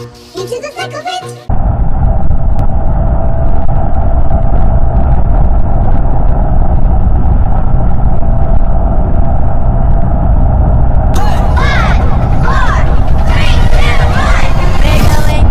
Into the thick of it. Five, four, three, two, one. We're going.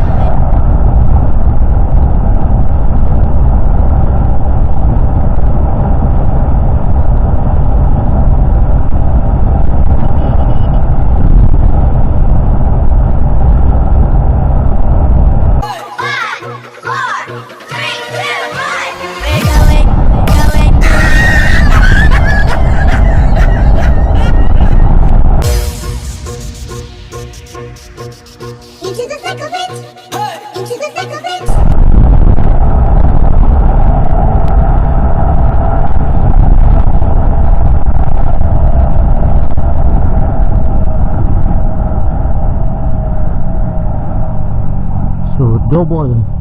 Five, four, three, two, one. We're going, going. Into the thick of it. Into the thick of it. So double.